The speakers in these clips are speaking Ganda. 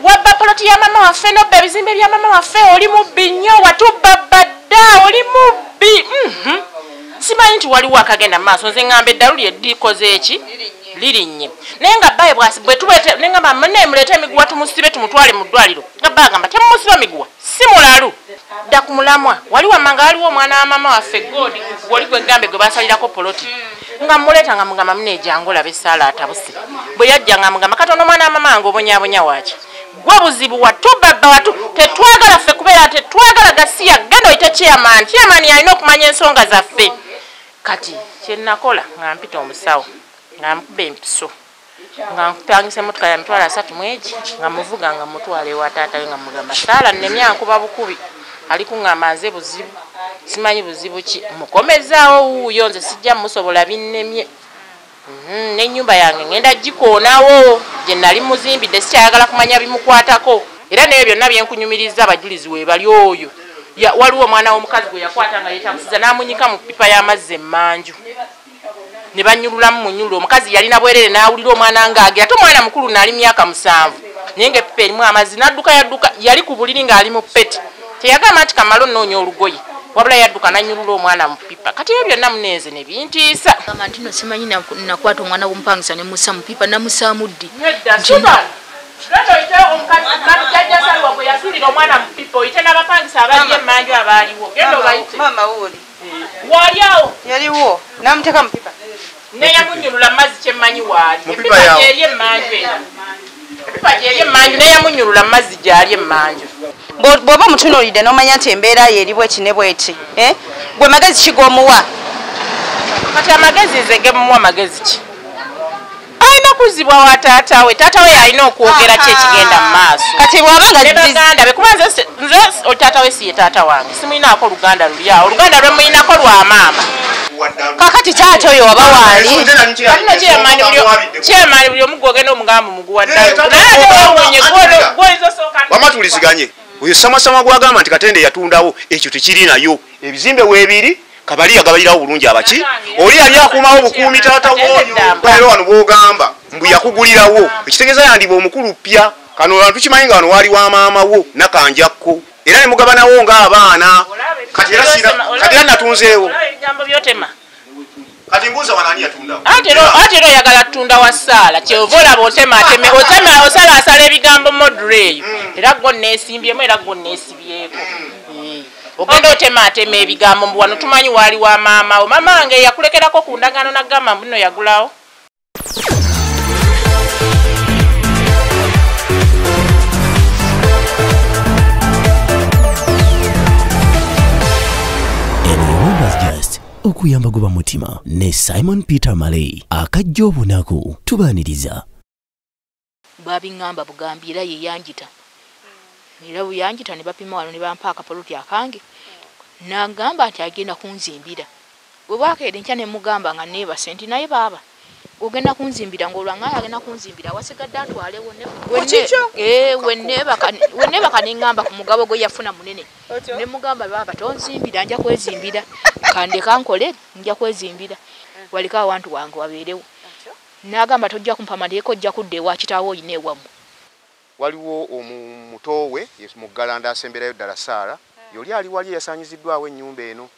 Wabba poloti ya mama waffe nobba ebizimbe bya mama waffe, oli mubbi nnyo, watubba dda, oli mubbi. Simanyi nti waliwo akagenda mu maaso, nze ŋŋamba eddalu lye likoze eki? Lirinnye. Naye nga bbaye bwe tubeete, ne ŋŋamba munne muleete emiguwa tumusibe tumutwale mu ddwaliro. Nga bba agamba temumusiba miguwa, si mulalu. Dda ku mulamwa, wali wamma nga waliwo omwana wa mama waffe Godi, gw'oli gwe ŋŋambye gwe baasalirako poloti. Nga mmuleeta nga mugamba munne jangu olabe Saala atabuse. Bwe yajja nga mugamba katono omwana wa mama wange obonyaabonya waaki? Gwe buzibu watubabba watu, tetwagala ffe kubeera, tetwagala gasiya, genda oyite chairman. Chairman yalina okumanya ensonga zaffe. Kati kye nakola nga mpita omusawo, nga nkuba empiso, nga mpangisa emmotoka ya 330 mwegi, nga muvuga nga mutwala ewa taata we nga mugamba Saala nnemye ankuba bukubi, ali kuŋŋamba nze buzibu, simanyi buzibu ki, mukomezaawo wuuyo nze sijja musobola binnemye. N'ennyumba yange ngenda gikoonawo gye nali muzimbidde, sikyayagala kumanya bimukwatako. Era n'ebyo byonna bye nkunyumiriza abajulizi we bali oyo. Waliwo omwana w'omukazi gwe yakwata nga yeetabusiza n'amunyika mu ppipa y'amazzi emmanju. Ne banyululamu munyulo, omukazi yalina bwerere n'awulira omwana ng'agira, ate omwana mukulu n'ali myaka 7. Naye ng'eppipa erimu amazzi n'adduka yadduka, yali ku buliri ng'ali mu ppeti. Teyagamba nti kamale onnoonya olugoye, wabula yadduka n'annyulula omwana mu ppipa. Kati ebyo byonna munenze ne bintiisa. Gamba nti nno simanyi nakwata omwana w'omupangisa ne mussa mu ppipa, namussaamu ddi? Nedda, Susan. Lwaki oyite omukazi, jjajja Salwa gwe yasuulira omwana mu ppipa, oyite n'abapangisa abali emmanju abaaliwo. Genda obayite. Maama wuuli. Waali awo? Yaliwo, n'amuteeka mu ppipa. Ne yamunnyulula mazzi kye mmanyi waali. Mu ppipa Eppipa yawo. gy'eri emmanju era. Eppipa gy'eri emmanju, ne yamunnyulula mazzi gy'ali emmanju. Bw'oba omutunuulidde n'omanya nti embeera ye eri bweti ne bweti, eh? Gwe magezi ki g'omuwa? Kati amagezi nze ge mmuwa magezi ki? Alina kuzzibwa wa taata we. Taata we alina okwogera ki ekigenda mu maaso. Kati bw'aba nga Ne baganda be, kuba nze taata we si ye taata wange. Simuyinaako oluganda luli awo. Oluganda lwe muyinako lwa maama. Kaakati taata oyo waba waali? Kati nno chairman buli omu gw'ogenda omugamba muguwa ddala. Naye ate weewuunye, gw'oyinza osooka Wamma tuwuliziganye. Oyo Ssamasama gw'agamba nti Katende yatundawo, ekyo tekiri nayo. Ebizimbe weebiri, Kabali yagabalirawo bulungi abaki? Oli yali akuumawo bukuumi taata w'oyo. Leero wano bw'ogamba mbu yakugulirawo, ekitegeeza yandiba omukulu ppya. Kano abantu tukimanyi nga wano waali wa maama wo Nakanjakko. Era ne mugabanawo ng'abaana. Kati era sira, kati era natunzeewo. Olaba ebigambo by'otema. Kati mbuuza wano ani yatundawo? Ate era oyagala ttunda wa Saala, ky'ova olaba otema, ateme, otema, osalaasala ebigambo module eyo. Era gwo nneesimbyemu, era gwo nneesibyeko. Ogenda otema atema ebigambo mbu wano tumanyi waali wa maama wo. Maama wange yakulekerako ku ndagaano n'agamba mbu nno yagulawo. Okuyamba guba mutima ne Simon Peter Malay akajja obunaku tubaaniriza. Babiŋŋamba bugambi era ye yanjita. Era bwe yanjita ne bapima wano ne bampa akapoloti akange. N'agamba nti agenda kunzimbira. Bwe bwakeera enkya ne mugamba nga neebase nti naye baaba ogenda kunzimbira ng'olwang'ayo agenda kunzimbira wasigadde atwalewo ne Okikyo? We neebaka ne ŋŋamba ku mugabo gwe yafuna munene. Otyo? Ne mugamba baaba tonzimbira nja kwezimbira. Kandeka nkole nja kwezimbira. Waliko awantu wange wabeerewo. Otyo? N'agamba tojja kumpa mateeka ojja kudda ewa kitaawo oyina ewammwe. Waliwo omuto we, Muggalanda asemberayo ddala Saala, yoli ali wali eyasaanyiziddwawo ennyumba eno.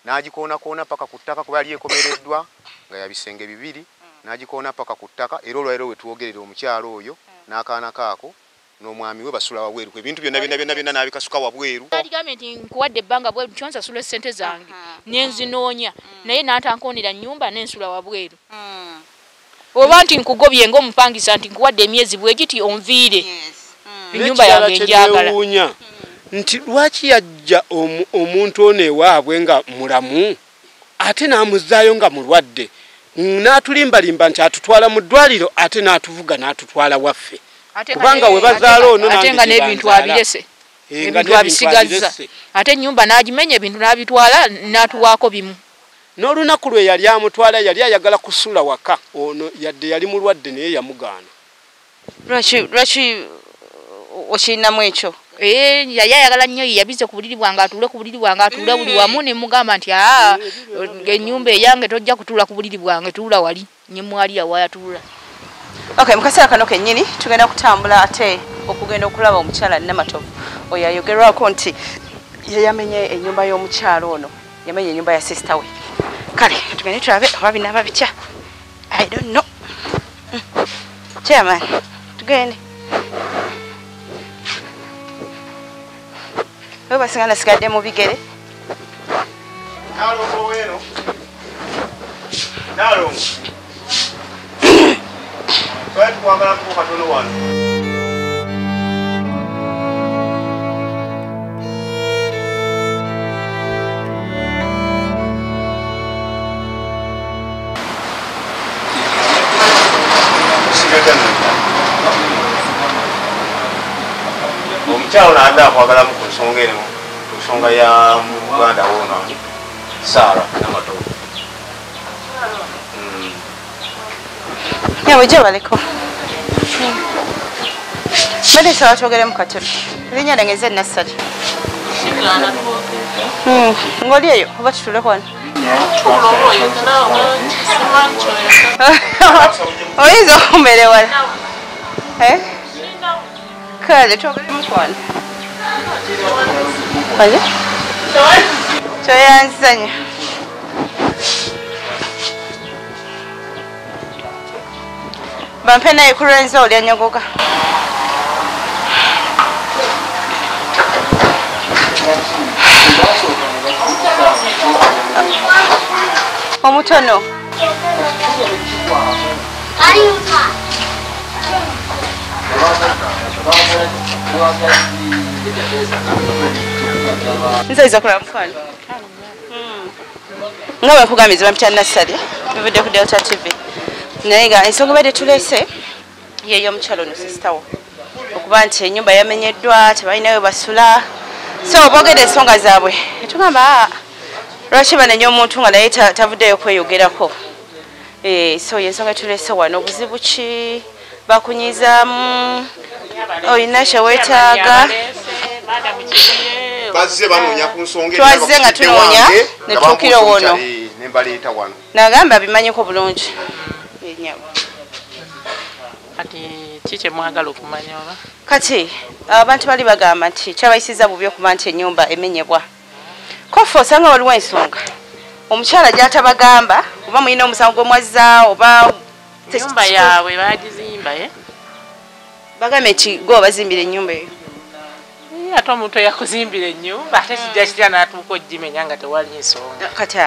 N'agikoonakoona paka ku ttaka kuba yali ekomereddwa nga ya bisenge bibiri, n'agikoona paka ku ttaka era olwaleero we twogerera omukyalo oyo n'akaana kaako n'omwami we basula wabweru. Ebintu byonna byonna byonna byonna n'abikasuka wabweru. Aligambye nti nkuwadde ebbanga bweru nti onsasula essente zange ne nzinoonya naye n'atankoonera nnyumba n'ensula wabweru. Oba nti nkugobye ng'omupangisa nti nkuwadde emyezi bwe giti onviire. Ennyumba N'ekirala yange kye njagala. neewuunya nti lwaki yajja omuntu ono ewaabwe nga mulamu ate n'amuzzaayo nga mulwadde, n'atulimbalimba nti atutwala mu ddwaliro ate n'atuvuga n'atutwala waffe. Ate nga Kubanga we bazaala ono ate nange nga gye n'ebintu banzaala. abirese. Nga Ebintu n'ebintu abisigazza. abirese. Ate ennyumba n'agimenya ebintu n'abitwala n'atuwaako bimu. N'olunaku lwe yali amutwala yali ayagala kusula waka ono yadde yali mulwadde naye yamugaana. Lwaki okirinamu ekyo? Yali ayagala nnyo ye yabize ku buliri bwange atuule ku buliri bwange atuule buli wamu ne mugamba nti aa ennyumba eyange tojja kutuula ku buliri bwange tuula wali ne mwali awo atuula. Okay, mu kaseera kano kennyini tugenda kutambula ate okugenda okulaba omukyala Namatovu oyo ayogerwako nti ye yamenye ennyumba y'omukyala ono, yamenye ennyumba ya sister we. Kale tugende tulabe oba binaaba bitya. I don't know. Chairman, tugende. Oba basinga nasigadde mu bigere. Nalongo weno. Nalongo. Twali tukwagala kuko katono wano. Omukyalo nadde akwagalamu ku nsonga eno, ku nsonga ya muganda wono Sarah Namatovu. Nyawe gye baleko. Mbadde nsaba twogeremu katono. Erinnya lyange nze Nassali. Ng'oli eyo oba tutuleko wano? Oyinza okumbeera ewala. Kale twogeremu wano. Kale? Kyoyanzanya. Bampe naye kulenza olya nyogoga. Omutono. Nze kulaba mukwano. Nga bwe nkugambye bampita Nassali, tuvudde ku Delta TV. Naye nga ensonga badde tuleese yeeyo omukyala ono sister wo okuba nti ennyumba yamenyeddwa, tebalinawe basula. So boogedde ensonga zaabwe netugamba lwaki banenya omuntu nga naye tavuddeyo kweyogerako. So yensonga tuleese wano, obuzibu ki bakunyizaamu, olina kye weetaaga. Bazze banoonya ku nsonga, twazze nga tunoonya ne tutuukira wano ne mbaleeta wano. Nagamba bimanyiko bulungi. Kati ki kye mwagala okumanya oba? Kati abantu bali bagamba nti kyabayisizza bubi okuba nti ennyumba emenyebwa. Kofa osanga waliwo ensonga omukyala gy'atabagamba, oba mulina omusango gwe mwazza oba ennyumba yaabwe baagizimba. Bagambye nti gwe wabazimbira ennyumba eyo. Ate omuntu eyakuzimbira ennyumba ate kijja kitya n'atuuka ogimenya nga tewali nsonga. Kati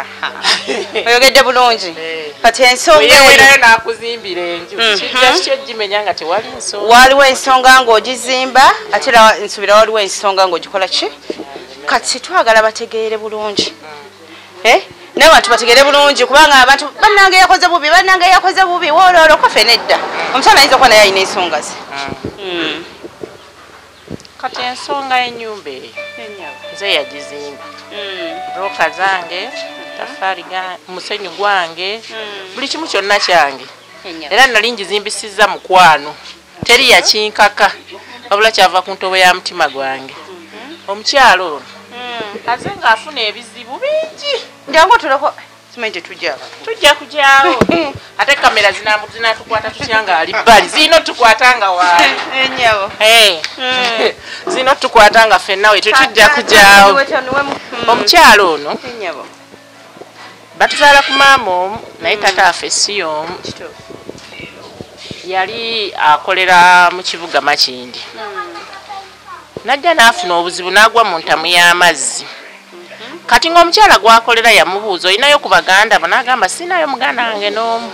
oyogedde bulungi. Kati ensonga yewerayo n'akuzimbira enju, kijja kitya ogimenya nga tewali nsonga? Waliwo ensonga ng'ogizimba, ate era nsuubira waliwo ensonga ng'ogikola ki? Kati twagala bategeere bulungi. N'abantu bategeere bulungi kubanga abantu bannange yakoze bubi, bannange yakoze bubi, wooloolo kofe nedda. Omukyala ayinza okuba naye alina ensonga ze. Kati ensonga y'ennyumba eyo nze yagizimba, buroka zange, tafaali musenyu gwange, buli kimu kyonna kyange. Era nali ngizimbisizza mukwano, teri yakinkaka, wabula kyava ku ntobo ya mutima gwange. Omukyalo ono aze ng'afuna ebizibu bingi. Jangu otuleko, simanyi tetujja. Tujja kujaawo. Ate kamera zinatukwata tutya nga ali bbali, zirina otukwata nga waali. Ennyabo. Zirina otukwata nga ffenna we tetujja kujaawo. Omukyalo ono batuzaala ku maama omu, naye taata waffe si y'omu. Yali akolera mu kibuga Makindye. Najja n'afuna obuzibu n'agwa mu ntamu y'amazzi. Kati ng'omukyala gw'akolera yamubuuza olinayo ku baganda bo, n'agamba sinayo muganda wange n'omu.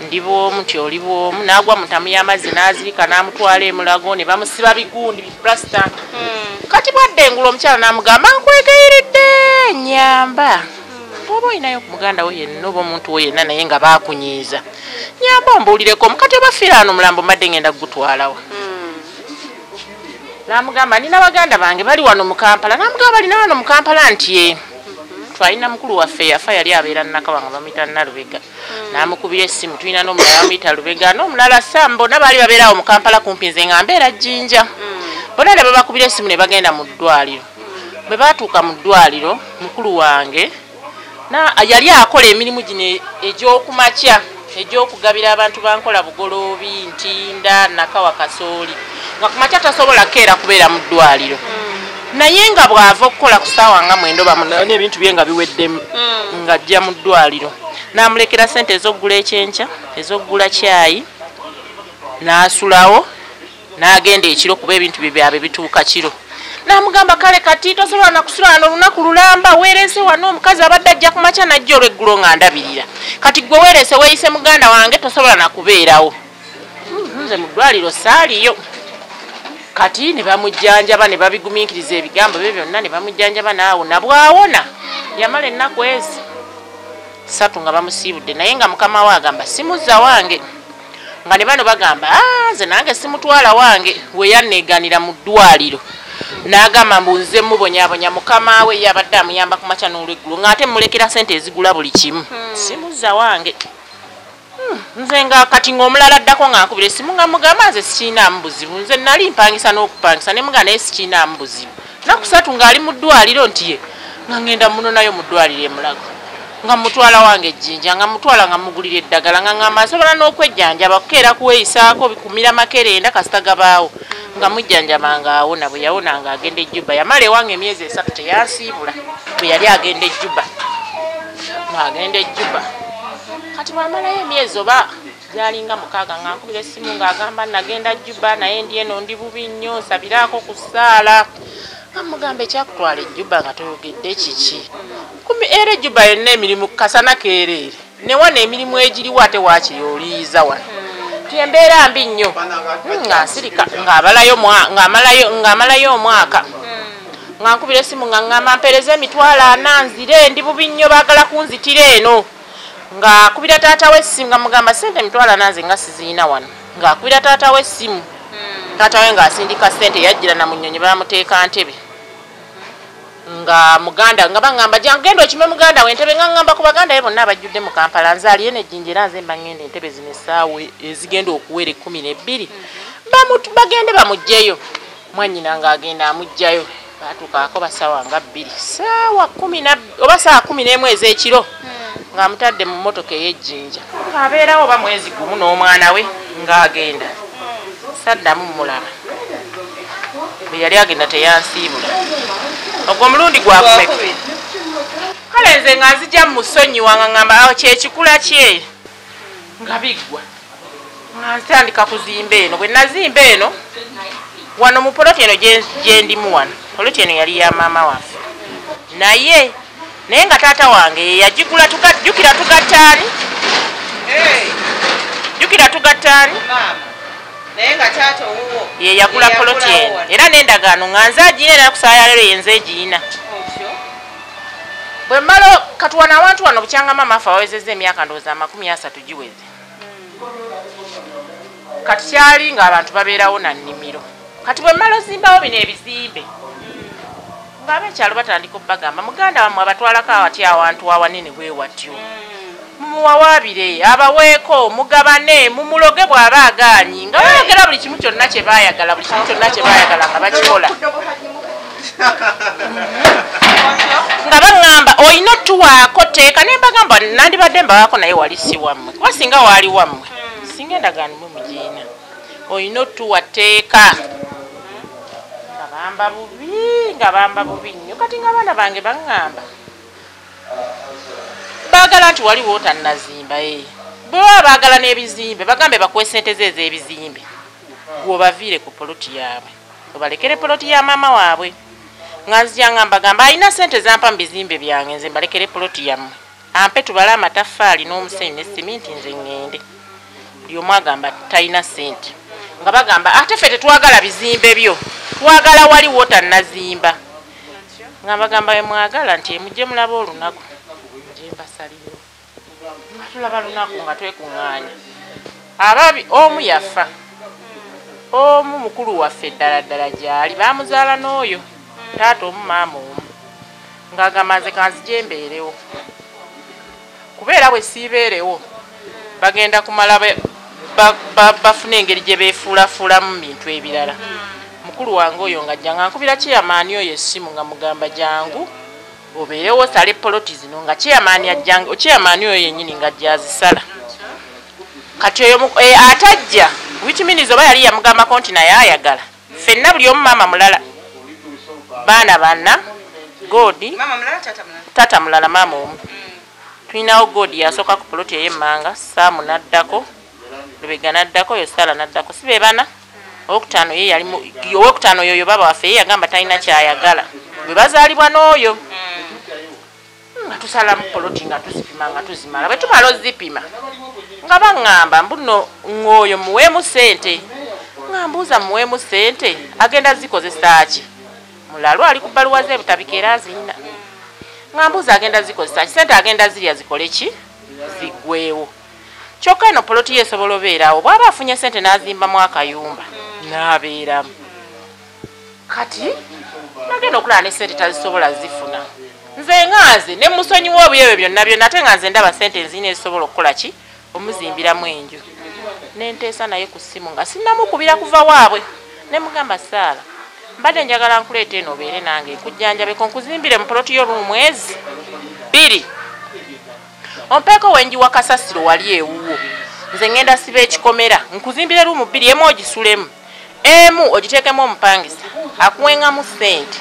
Ndi bw'omu nti oli bw'omu. N'agwa mu ntamu y'amazzi n'aziika n'amutwala e Mulago ne bamusiba bigundi bipulasita. Kati bwadde engulu omukyala n'amugamba nkwegayiridde nnyamba. Bw'oba olinayo ku muganda wo yenna oba omuntu wo yenna naye nga baakunyiiza, nnyamba ombuulireko. Kati oba fiiraano omulambo mbadde ngenda kugutwalawa. N'amugamba nina baganda bange bali wano mu Kampala. N'amugamba balina wano mu Kampala nti ye. Twalina mukulu waffe yafa yali abeera Nakawa nga bamuyita Nalubega. N'amukubira essimu, tulina n'omulala bamuyita Lubega n'omulala Sam, bonna baali babeera awo mu Kampala kumpi, nze nga mbeera Jjinja. Bonna ne babakubira essimu ne bagenda mu ddwaliro. Bwe baatuuka mu ddwaliro, mukulu wange yali akola emirimu gino egy'okumakya. egy'okugabira abantu bankola Bugoloobi, Ntinda, Nakawa, Kasooli, nga ku makya tasobola keera kubeera mu ddwaliro. Naye nga bw'ava okukola ku ssaawa nga 9 8 n'ebintu bye nga biweddemu, ng'ajja mu ddwaliro n'amulekera ssente ez'okugula ekyenkya, ez'okugula kyayi, n'asulawo n'agenda ekiro kuba ebintu bye byabwe bituuka kiro. N'amugamba kale kati tosobola na kusula wano olunaku lulamba, weerese wano, omukazi abadde ajja ku makya n'ajja olw'eggulo nga ndabirira, kati gwe weerese weeyise muganda wange tosobola na kubeerawo. Nze mu ddwaliro saaliyo. Kati ne bamujjanjaba ne babigumiikiriza ebigambo bye byonna ne bamujjanjaba n'awona. Bw'awona yamala ennaku ezi 3 nga bamusiibudde, naye nga mukama we agamba simuzza wange, nga ne bano bagamba nze nange simutwala wange. We yanneeganira mu ddwaliro n'agamba mbu nze mubonyaabonya, mukama we yabadde amuyamba ku makya n'olweggulo ng'ate mmulekera ssente ezigula buli kimu, simuzza wange. Nze nga kati ng'omulala addako nga nkubira essimu nga mugamba nze sikiinaamu buzibu, nze nali mpangisa n'okupangisa ne mugamba naye sikiinaamu buzibu. Nnaku 3 ng'ali mu ddwaliro nti ye nga ngenda munonayo mu ddwaliro e Mulago, nga mutwala wange ejjinja, nga mutwala nga mugulira eddagala, nga ngamba nsobola n'okwejjanjaba kukeera kuweeyisaako bikumira makerenda kasita gabaawo, nga mujjanjaba ng'awona. Bwe yawona ng'agenda e Juba, yamala ewange emyezi 3 teyansiibula bwe yali agenda e Juba, ng'agenda e Juba. Kati bw'amalayo emyezi oba gyalinga 6 nga nkubira essimu ng'agamba nagenda Juba naye ndi eno ndi bubi nnyo, nsabiraako ku ssaala. Nga mugamba ekyakutwala e Juba nga toyogedde kiki? Era e Juba yonna emirimu kasana keereere, ne wano emirimu egiriwo ate waakiri oliyiza wano. Ti embeera mbi nnyo, nga nsirika ng'amalayo omwaka. Nga nkubira essimu nga ŋŋamba mpeereza 400 nzire, ndi bubi nnyo baagala kunzitira eno. Ng'akubira taata w'essimu nga mugamba ssente 400 nze nga siziina wano. Ng'akubira taata w'essimu, taata we ng'asindika ssente, yajjira na mu nnyonyi baamuteeka Ntebe. Nga muganda nga baŋŋamba genda okime muganda we Entebe, nga ŋŋamba ku baganda be bonna abajjudde mu Kampala nze aliyo n'ejjinja era nze mba ŋŋenda Entebe zino essaawa ezigenda okuwera 12 bagende bamuggyeyo. Mwannyina ng'agenda amuggyayo, baatuukaako basaawa nga 2, saawa 10 oba saawa 11 ez'ekiro ng'amutadde mu mmotoka ey'ejjinja, ng'abeerawo oba mwezi gumu n'omwana we ng'agenda. Saddamu mmulaba, bwe yali agenda teyansiibula. Ogwo omulundi gwakumeka. Kale nze nga nzija mmusonyiwa nga ŋŋamba kyekikula kye nga biggwa, nga ntandika kuzimba eno. Bwe nazimba eno wano mu poloti eno gye ndimu wano, poloti eno yali ya maama waffe, naye nga taata wange ye yagigula. Jjukira tugattaani, jjukira tugattaani, ye yagula poloti eno era n'endagaano nga nze agiyina, era kusaaya leero ye nze egiyina. Bwe mmala kati wano awantu wano bukyanga maama affe awezezza emyaka ndowooza 30 giweze. Kati kyali ng'abantu babeerawo na nnimiro. Kati bwe mmala ozimbawo bino ebizimbe, ng'abekyalo batandika obbagamba muganda wammwe abatwalako awati awantu awanene bwe watyo, mumuwawaabire, abaweeko, mugabane, mumuloge bw'aba agaanyi, nga bayogera buli kimu kyonna kye baayagala, buli kimu kyonna kye baayagala nga bakikola. Nga baŋŋamba olina otuwaako tteeka, ne mbagamba nandibadde mbawaako naye wali si wammwe, kuba singa waali wammwe singa endagaano mwe mugiina, olina otuwa tteeka. Nga bamba bubi, nga bamba bubi nnyo. Kati nga abaana bange baŋŋamba baagala nti waliwo otannazimba, bwe baba baagala n'ebizimbe bagambe bakuwe ssente ze ez'ebizimbe, gwe obaviire ku poloti yaabwe obalekere poloti ya maama waabwe. Nga nzija nga mbagamba alina ssente zampa mu bizimbe byange, nze mbalekere poloti yammwe, ampe tubale amataffaali n'omusenyu ne siminti nze ŋŋende. Buli omu agamba talina ssente, nga bagamba ate ffe tetwagala bizimbe byo, twagala waliwo otannazimba. Nga mbagamba bwe mwagala nti mujje mulabe olunaku gye mbasalire. Nga tulaba lunaku nga twekuŋŋaanya. Ababi omu yafa, omu mukulu waffe ddala ddala gy'ali, baamuzaala n'oyo taata omu maama omu, ng'agamba nze kanzije mbeerewo, kubeera bwe siibeerewo bagenda kumala bafune engeri gye beefuulafuulamu mu bintu ebirala. Mukulu wange oyo ng'ajja nga nkubira chairman oyo essimu nga mugamba jangu obeerewo osale poloti zino, nga chairman ajjanga, chairman oyo yennyini ng'ajja azisala. Kati oyo atajja which means oba yali yamugambako nti naye ayagala. Ffenna buli omu maama mulala, baana bana, Godi tata mulala, maama omu. Tulinawo Godi yasooka ku poloti ey'emmanga, Saamu n'addako, Lubega n'addako, oyo Saala n'addako, si be bana. Owokutaano ye yali owokutaano yoyo baba waffe ye yagamba talina kyayagala, bwe bazaalibwa n'oyo. Nga tusalamu poloti nga tuzipima nga tuzimala, bwe tumala ozipima nga baŋŋamba mbu nno ng'oyo muweemu ssente, nga mbuuza muweemu ssente agenda zikozesa ki? Mulalu ali ku bbaluwa z'ebutabika era azirina. Nga mbuuza agenda zikozesa ki? Ssente agenda zirya zikole ki? Ziggweewo. Kyokka eno poloti ye esobola obeerawo, bw'aba afunye ssente n'azimbamu akayumba n'abeeramu. Kati nagenda okulaba ne ssente tazisobola zifuna. Nze nga nze ne musonyiwa obuyeebe byonna byonna, ate nga nze ndaba ssente nzirina ezisobola okukola ki? Omuzimbiramu enju. Nenteesa naye ku ssimu nga sinnamukubira kuva waabwe, ne mugamba Saala mbadde njagala nkuleeta eno obeere nange nkujjanjabeko nkuzimbire mu poloti yo mwezi 2, ompeeko wenjiwa kasasiro wali ewuwo, nze ngenda siba ekikomera nkuzimbire ruumu 2, emu ogisulemu, emu ogiteekemu omupangisa akuwengamu ssente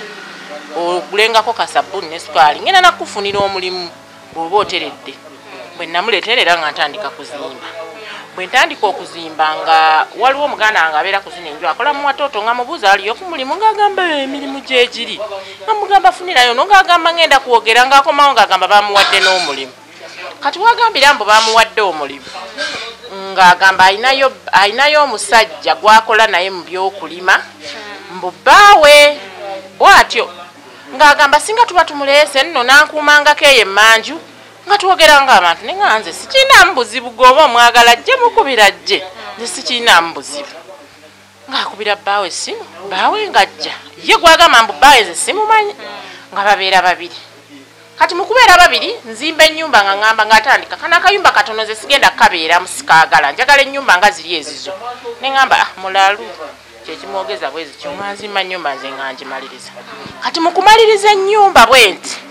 ogulengako kasabbuuni ne sukaali, ngenda nakufunira omulimu bw'oba oteredde. Bwe namuleetera era nga ntandika kuzimba. Bwe ntandika okuzimba nga waliwo omuganda wange abeera ku zino enju akola mu watoto, nga mubuuza aliyo ku mulimu, ng'agamba emirimu gyegiri, nga mugamba funirayo no, ng'agamba ngenda kwogera, ng'akomawo ng'agamba bamuwadde n'omulimu. Kati wagambira mbu bamuwadde omulimu, ng'agamba alinayo omusajja gw'akola naye mu by'okulima mbu bbaawe bw'atyo, ng'agamba singa tuba tumuleese nno nankuumangako eyo emmanju nga twogera ng'abantu. Ne nga nze sikirinaamu buzibu, g'oba omwagala jje mukubira jje, nze sikirinaamu buzibu. Ng'akubira bbaawe essimu, bbaawe ng'ajja, ye gw'agamba mbu bbaawe nze simumanyi, nga babeera babiri. Kati mu kubeera babiri nzimba ennyumba nga ŋŋamba ng'atandika kano akayumba katono nze sigenda kukabeeramu, sikaagala, njagala ennyumba nga ziri ezizo. Ne ŋŋamba ah mulalu kyekimwogeza bwe zityo, nga nzimba nnyumba nze nga ngimaliriza. Kati mu kumaliriza ennyumba bwe nti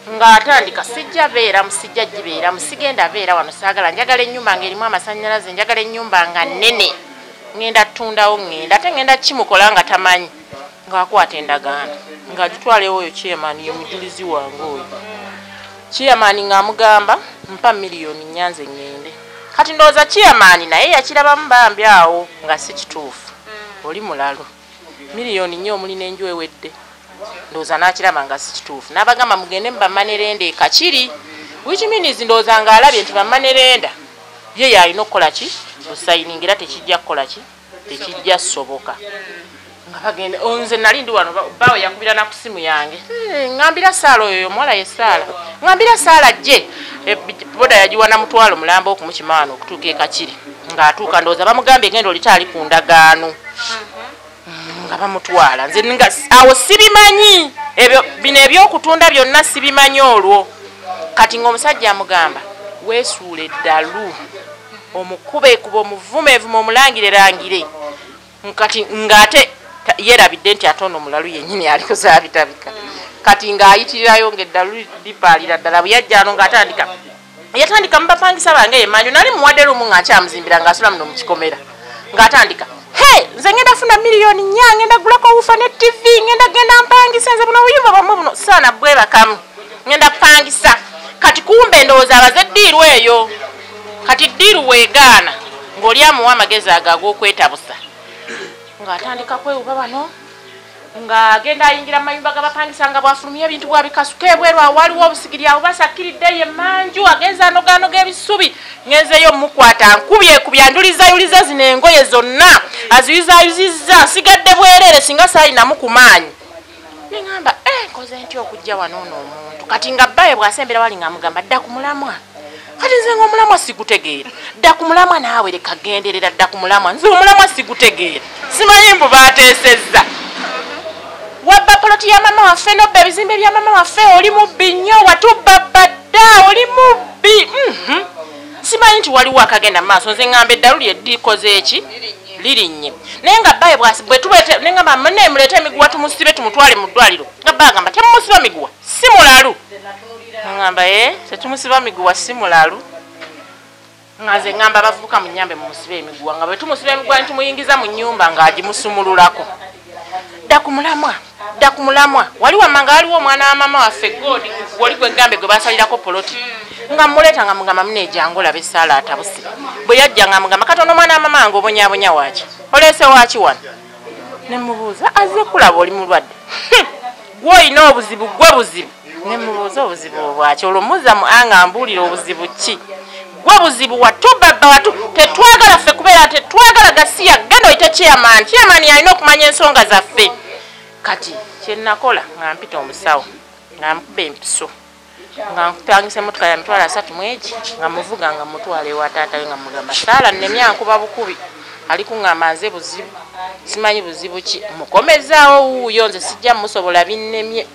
ng'atandika sijja beeramu, sijja gibeeramu, sigenda beera wano, saagala, njagala ennyumba ng'erimu amasannyalaze, njagala ennyumba nga nnene, ŋŋenda ttundawo ŋŋenda, ate ŋŋenda kimukola nga tamanyi. Ng'akwata endagaano ng'agitwalewo oyo chairman ye mujulizi wange oyo. Chairman ng'amugamba mpa 4 million nze ŋŋende. Kati ndowooza chairman naye yakirabamu bambi awo nga si kituufu, oli mulalu, 4 million omuli n'enju ewedde. Ndowooza n'akiraba nga si kituufu, n'abagamba mugende mu bamanerenda e Kakiri, which means ndowooza ng'alabye nti bamanerenda ye yalina okukola ki? Osayininga, era tekijja kukola ki? Tekijja soboka. Nga bagenda, nze nali ndi wano, bbaawe yakubira na ku ssimu yange, ŋŋambira Saala oyo omuwala ye Saala, ŋŋambira Saala jje, boda yagiwa na 500 mulamba okumukima wano okutuuka e Kakiri. Ng'atuuka ndowooza bamugambye genda olitaali ku ndagaano, nga bamutwala. Nze nga awo sibimanyi ebyo, bino ebyokutunda byonna sibimanyi olwo. Kati ng'omusajja amugamba weesuule eddalu, omukube ekuba, omuvume evume, omulangire langire. Kati ng'ate yeerabidde nti ate ono mulalu yennyini aliko zaabitabika. Kati ng'ayitirirayo ng'eddalu lipaalira ddala. Bwe yajja ano ng'atandika, yatandika mubapangisa bange emmanju, nali muwadde lumu nga nkyamuzimbira ng'asula muno mu kikomera. Ng'atandika he nze ngenda funa 4 million, ngenda gulako wufa ne TV, ngenda genda mpangisa, nze buno buyumba bwammwe buno saana bwebakamu, ngenda pangisa. Kati kumbe ndowooza abaze eddiiru eyo. Kati ddiiru weegaana ng'oli amuwa amagezi ago ag'okwetabusa, ng'atandika kwewuba bano, ng'agenda ayingira mu mayumba g'abapangisa nga bw'afulumya ebintu bw'abikasuka ebweru, awo waliwo obusigiri awo basakkiridde emmanju, agenze anogaanoga ebisubi. Ngenzeeyo mukwata nkubye ekubye, anjulizayuliza zino engoye zonna aziyuzaayuzizza, nsigadde bwereere singa saalinamu ku maanyi. Ne ŋŋamba nkoze ntya okujja wano ono omuntu? Kati nga bbaawe bw'asembera wali ng'amugamba dda ku mulamwa. Kati nze ng'omulamwa sigutegeera, dda ku mulamwa naawe leka genderera, dda ku mulamwa. Nze omulamwa sigutegeera, simanyi mbu baateesezza. Wabba poloti ya mama waffe nobba ebizimbe bya mama waffe, oli mubbi nnyo, watubba dda, oli mubbi. Simanyi nti waliwo akagenda mu maaso, nze ŋŋamba eddalu lye likoze eki? Lirinnye. Naye nga bbaawe bwe tubeete, ne ŋŋamba munne muleete emiguwa tumusibe tumutwale mu ddwaliro. Nga bba agamba temumusiba miguwa, si mulalu. Ŋŋamba tetumusiba miguwa, si mulalu. Nga nze ŋŋamba abavubuka mu nnyambe mumusibe emiguwa, nga bwe tumusiba emiguwa ne tumuyingiza mu nnyumba ng'agimusumululako. Dda ku mulamwa, dda ku mulamwa. Wali wamma nga waliwo omwana wa maama waffe God wali gwe gambe gwe basalirako poloti. Nga muleeta nga mugamba muneejangu olabe essaala atabuse. Bwe yajja nga mugamba katono omwana wa maama wange obonyaabonya waaki? Oleese waaki wano? Ne mubuuza azze kulaba oli mulwadde. Gwe olina obuzibu, gwe buzibu. Ne mubuuza obuzibu bwaki? Olwo muzza mu anga mbuulira obuzibu ki? Gwe buzibu watu baba watu tetwagala ffe kubeera tetwagala gasiya genda oyite chairman. Chairman yalina okumanya ensonga zaffe. Kati kye nakola nga mpita omusawo nga nkuba empiso nga nkupangisa emmotoka ya 330 nga muvuga nga mutwala ewa taata we nga mugamba Saala nnemya nkuba bukubi ali kuŋŋamba nze buzibu simanyi buzibu ki mukomezaawo wuuyo nze sijja musobola binnemye.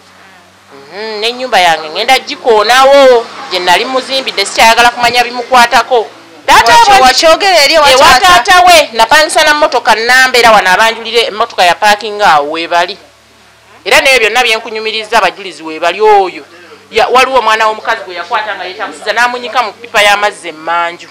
N'ennyumba yange ngenda gikoonawo gye nali muzimbidde sikyayagala kumanya bimukwatako. Wakyogera eri ewa taata we napangisa na mmotoka nnamba era wano abanjulire emmotoka ya paakinga awo weebali. Era naye byonna bye nkunyumiriza abajulizi weebali oyo. Waliwo omwana w'omukazi gwe yakwata nga yeetabusiza n'amunyika mu ppipa y'amazzi emmanju.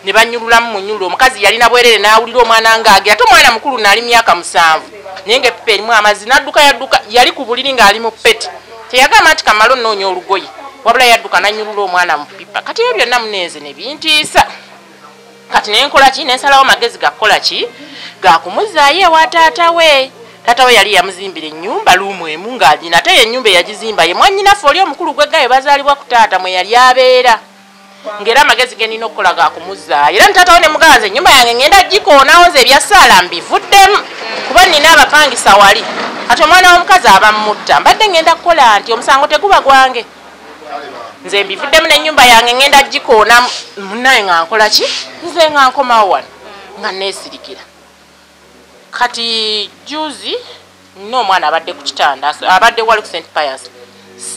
Ne banyululamu munyulo omukazi yalina bwerere n'awulira omwana ng'agira ate omwana mukulu n'ali myaka 7 naye ng'eppipa erimu amazzi n'adduka yadduka yali ku buliri ng'ali mu ppeti. Teyagamba nti kamale onnoonya olugoye wabula yadduka n'annyulula omwana mu ppipa. Kati ebyo byonna munenze ne bintiisa. Kati ne nkola ki? Ne nsalawo amagezi ga kukola ki? Ga kumuzzaayo ewa taata we. Taata we yali yamuzimbira ennyumba luumu emu ng'agina ate ye ennyumba eyagizimba ye mwannyinaffe oli omukulu gweggayo bazaalibwa ku taata mwe yali abeera. Ng'era amagezi ge nnina okukola ga kumuzzaayo. Era taata we ne mugamba nze ennyumba yange ngenda gikoonawo nze ebya Saala mbivuddemu kuba nnina abapangisa wali. Kati omwana w'omukazi aba mmutta mbadde ngenda kukola nti omusango teguba gwange. Nze mbivuddemu n'ennyumba yange ngenda gikoona munnaye nga nkola ki? Nze nga nkomawo wano nga neesirikira. Kati juzi n'omwana abadde ku kitanda abadde wali ku St. Pius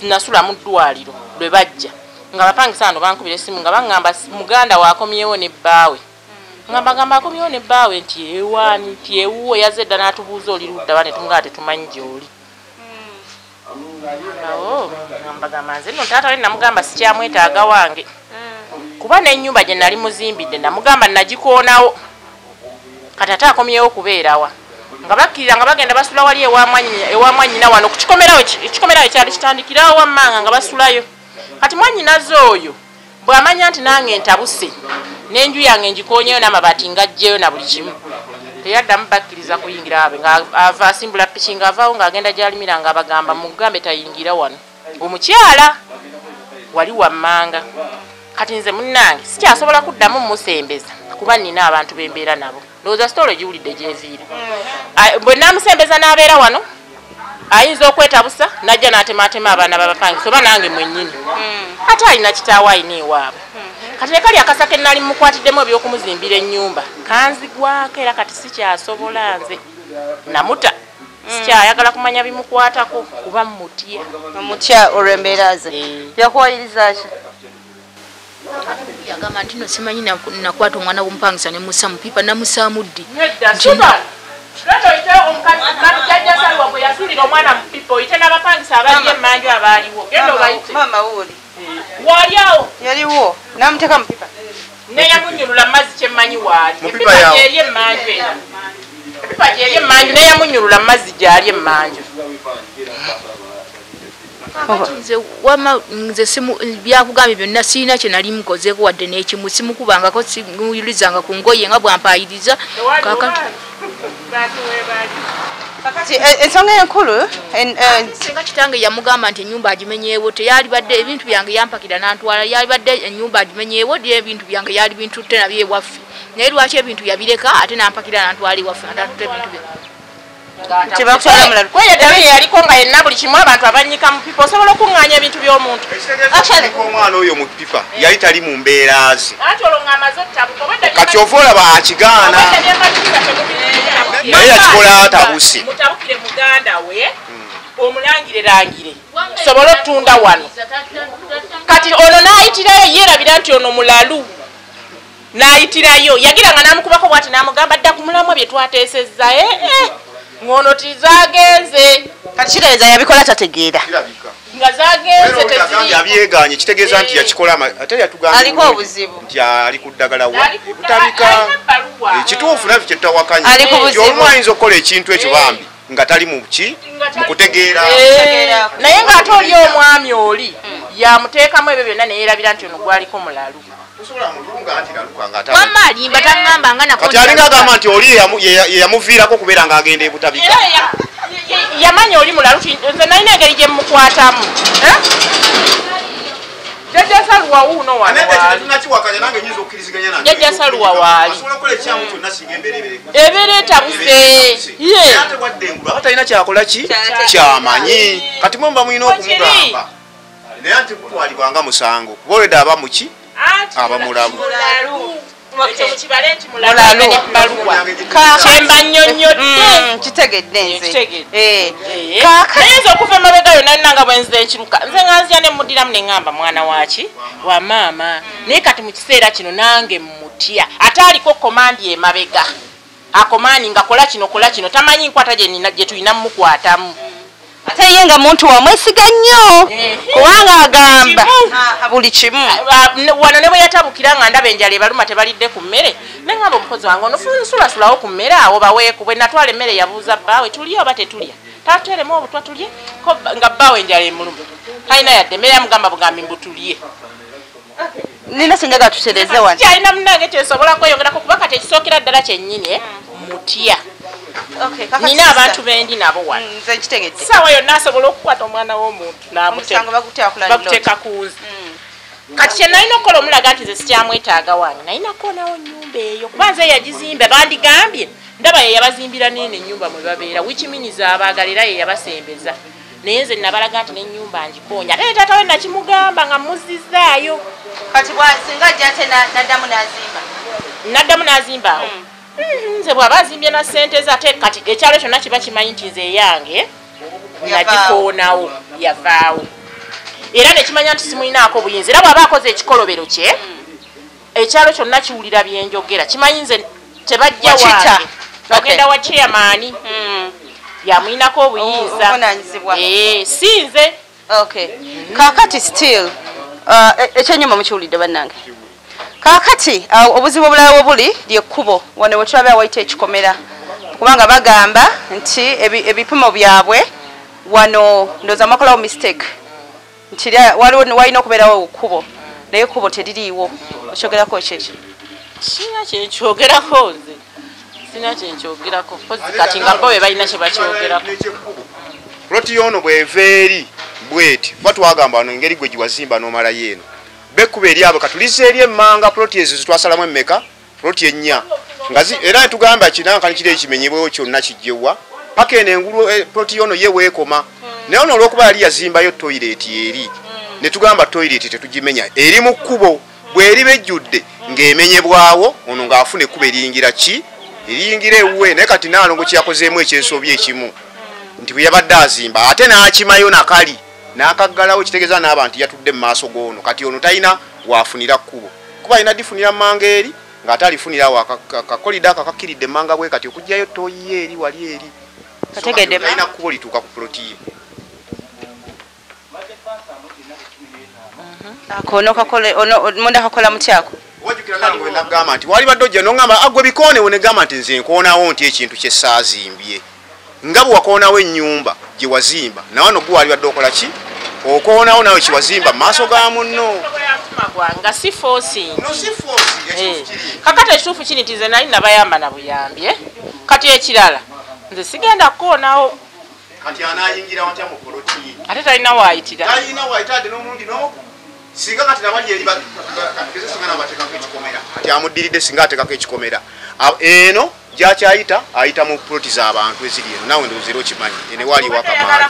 nasula mu ddwaliro lwe bajja nga bapangisa wano bankubira essimu nga baŋŋamba muganda waakomyewo ne bbaawe. Nga mbagamba akomyewo ne bbaawe nti ewaani nti ewuwo yazze dda n'atubuuza oli ludda wa ne tumugamba tetumanyi gy'oli. Awo nga mbagamba nze nno taata we namugamba sikyamwetaaga wange kuba n'ennyumba gye nali muzimbidde namugamba nagikoonawo. Kati ate akomyewo kubeerawa nga bakkirira nga bagenda basula wali ewa mwannyina wano ku kikomerawo ekikomerawo ekyali kitandikirawo wammanga nga basulayo. Kati mwannyinaze oyo bw'amanya nti nange ntabuse n'enju yange ngikoonyeyo n'amabaati ng'aggyeyo na buli kimu teyaddamu bakkiriza kuyingira abe nga ava asimbula piki ng'avaawo ng'agenda gy'alimira ng'abagamba mugambe tayingira wano omukyala wali wammanga. Kati nze munnange sikyasobola kuddamu musembeza kuba nnina abantu b'embeera nabo. Ndowooza sitolo egiwulidde gyeviira. Bwe naamusembeza n'abeera wano ayinza okwetabusa n'ajja n'atemaatema abaana b'abapangisa oba nange mwennyini. Ate alina kitaawe alina ewaabwe. Kati ne kali akasa ke nali mukwatiddemu eby'okumuzimbira ennyumba kanzigwako era kati sikyasobola nze namuta. Sikyayagala kumanya bimukwatako kuba mmutya. Omutya olw'embeera ze. Yakuwaliriza ki? Yagamba nti no simanyi nakwata omwana w'omupangisa ne mussa mu ppipa namussaamu ddi. Nedda Susan. Lwaki oyite omukazi jjajja Salwa gwe yasuulira omwana mu ppipa oyite n'abapangisa abali emmanju abaaliwo. Genda obayite. Maama wuuli. Waali awo. Yaliwo. N'amuteeka mu ppipa. Neyamunyulula mazzi kyemmanyi waali. Eppipa gy'eri emmanju era. Eppipa gy'eri emmanju neyamunyulula mazzi gy'ali emmanju. Nze wama nze simu byakugambye byonna sirina kye nali mukozeeko wadde n'ekimu simukubangako simuyulizanga ku ngoye nga bwampaayiriza. Kakati ensonga enkulu singa kitange yamugamba nti ennyumba agimenyeewo teyalibadde ebintu byange yampakira n'antwala yalibadde ennyumba agimenyeewo dye ebintu byange yali bintutte nabyo ewaffe naye lwaki ebintu yabireka ate n'ampakira n'antwala ewaffe n'atutte ebintu byange. Kweyo ddala yaliko nga yenna buli kimu abantu abanyika mu pipa osobola okuŋŋaanya ebintu by'omuntu. Ekitegeeza omwana oyo mu pipa yali tali mu mbeera ze. Anti olwo ng'amaze ottabuka obwedda Kati ova olaba akigaana naye yakikola atabuse. Mutabukire muganda we omulangire tusobole okutunda wano. Kati ono n'ayitirayo yeerabira nti ono mulalu. N'ayitirayo yagira nga n'amukubako bw'ati n'amugamba dda ku mulamwa bye twateesezza ngono tizagenze. Kati kitegeeza yabikola tategeera. Nga zagenze teziri. Abyeganye kitegeeza nti yakikola ate yatugambye aliko obuzibu nti ali ku ddagala wa butabika. Ekituufu naffe kye tutawakanya. Olumu ayinza okukola ekintu ekyo bambi nga tali mu ki mu kutegeera. Naye ng'ate oli omwami oli yamuteekamu ebyo byonna ne yeerabira nti ono gwaliko mulalu. Wamma alimba taŋŋamba nga nako. Kati alinga agamba nti oli yamuviirako okubeera ng'agenda ebutabika. Yamanya oli mulalu nze nalina engeri gye mmukwatamu. Jjajja Saluwa wuuno wano waali. Jjajja Saluwa waali. Ebeera etabuse. Aba talina kyakola ki kyamanyi. Kati mwe muba mulina okumugamba. Naye anti kutwalibwanga musango kuba olwedde aba muki aba mulalu. Kitegedde nze. Naye nze okuva emabega yonna nina nga bwe nziza ekiruka nze nga nzija ne mmuddiramu ne ŋŋamba mwana waaki wa maama. Naye kati mu kiseera kino nange mmutya ate aliko komandi emabega akomandi nga kola kino kola kino tamanyi nkwata gye tulina mmukwatamu. Ate ye nga muntu wamwesiga nnyo kubanga agamba buli kimu. Wano ne bwe yatabukira nga ndaba enjala ebaluma tebalidde ku mmere ne ŋŋamba omukozi wange ono nsulasulawo ku mmere awo baweeku. Bwe natwala emmere yabuuza bbaawe tulye oba tetulya, tateremu obutwa tulye nga bbaawe enjala emuluma talina yadde emmere yamugamba bugambi mbu tulye. Nina kye njagala tutereeze wano. Kyalina munnange kyensobola kweyongerako kuba kati ekisookera ddala kyennyini mutya. Nina abantu bendi nabo wano. Nze nkitegedde. Ssaawa yonna asobola okukwata omwana w'omuntu n'amuteeka ku nze. Kati kye nalina okukola omulaga nti nze sikyamwetaaga wange nalina kukoonawo nnyumba eyo kuba nze yagizimba bandigambye ndaba ye yabazimbira n'eno ennyumba mwe babeera which means abaagala era ye yabasembeza. Naye nze nabalaga nti n'ennyumba ngikoonya ate taata we nakimugamba nga mmuzzizaayo. Kati singa ajja ate n'addamu n'azimba. N'addamu n'azimba awo. Nze bw'aba azimbye na ssente ze ate kati ekyalo kyonna kiba kimanyi nti nze eyange nagikoonawo yavaawo. Era ne kimanya nti simulinaako buyinza era bw'aba akoze ekikolobero kye ekyalo kyonna kiwulira bye njogera kimanyi nze tebajja wange bagenda wa chairman yamulinako obuyinza si nze. Kaakati still ekyenyuma mukiwulidde bannange. Kaakati obuzibu obulala bwe buli lyekkubo wano we tulaba awayita ekikomera kubanga bagamba nti ebipimo byabwe wano ndowooza mwakolawo mistake nti waliwo walina okubeerawo ekkubo naye ekkubo teririiwo. Okyogerako ki ekyo? Sirina kye nkyogerako nze. Sirina kye nkyogerako kati nga bo be balina kye bakyogerako. Ploti yono bw'eva eri bw'eti kuba twagamba wano engeri gwe giwazimba n'omalayo eno bekkuba eri abo katulize eri emmanga ploti ezo zitwasalamu emmeka ploti ennya nga era ne tugamba kinankani kiri ekimenyebwewo kyonna kijjewa paka eno engulu ploti yono ye weekoma. Naye ono olw'okuba yali yazimbayo toyireeti eri ne tugamba toyireeti tetugimenya eri mu kkubo bw'eriba ejjudde ng'emenyebwawo ono ng'afuna ekkubo eriyingira ki eriyingira ewuwe. Naye kati Nnaalongo kye yakozeemu ekyensobi ekimu nti bwe yabadde azimba ate n'akimayo nakali n'akaggalawo kitegeeza n'abantu yatudde mu maaso g'ono kati ono talina waafunira kkubo kuba alina difunira mmanga eri ng'ate alifunirawo akakolidde ako akakkiridde emmanga bwe kati okuggyayo ttooyi ye eri wali eri talina kkubo lituuka ku puloti ye. Ako munda kakola mutyako. Wajjukira nange nagamba nti wali badde ojja n'oŋŋamba agwe bikoonewo ne gamba nti nze nkoonawo nti ekintu kye saazimbye nga bwe wakoonawo ennyumba gye wazimba nawe no gwe wali badde okola ki okoonawo nawe kiwazimba mu maaso ga munno. Nga si forcing. Kakati ekituufu kiri nti nze nali nabayamba na buyambi kati ekirala nze sigenda kukoonawo. Kati anaayingira watya mu poloti ye? Ate talina waayitira. Talina waayitira ate n'omulundi n'ogu. Singa kati nabali eri katugeze singa nabateekako ekikomera kati amuddiridde singa ateekako ekikomera eno gyakyayita ayita mu ploti z'abantu eziri eno naawe ndowooza era okimanyi eno ewaali ewakamaali.